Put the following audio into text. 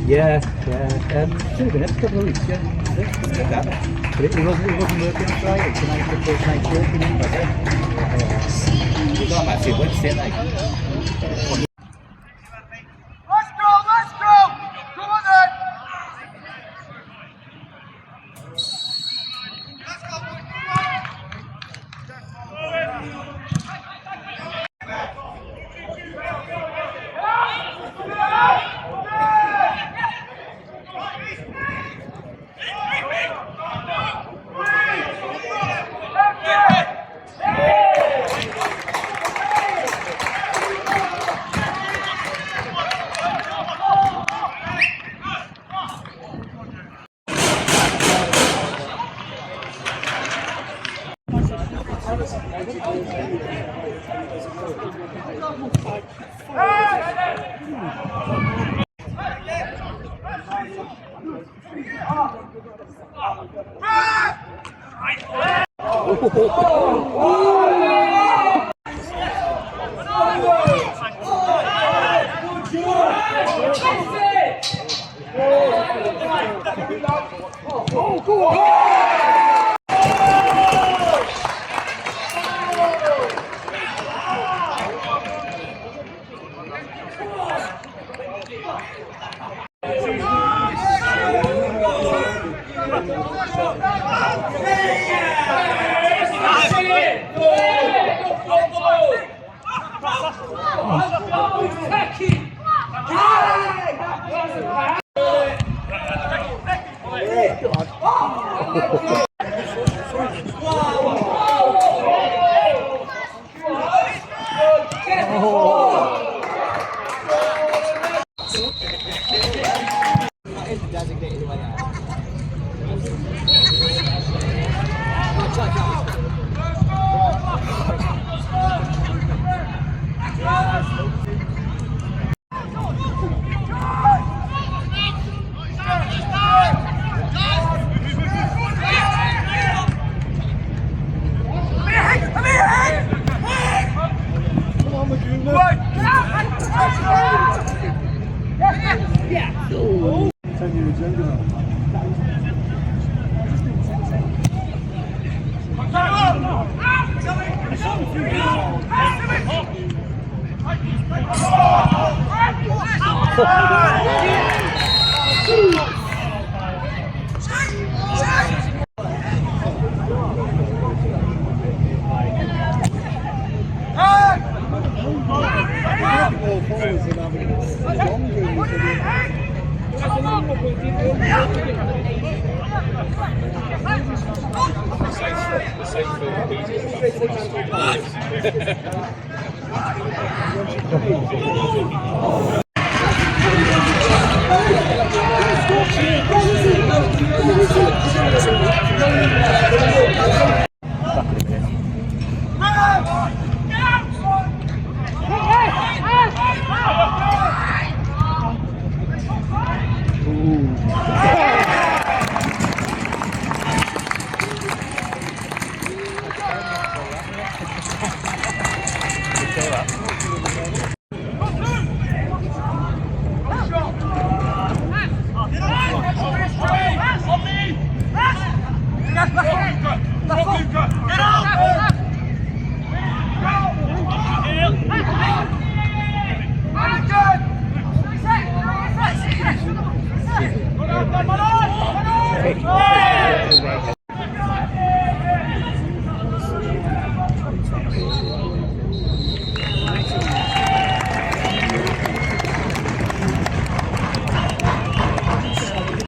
Yeah, yeah. It's only been a couple of weeks, yeah. Yeah, something like that. But it wasn't working on Friday. Tonight's the first night working in, but yeah. You got massive website like. Let's go, let's go! Come on then! Let's go, boys, come on!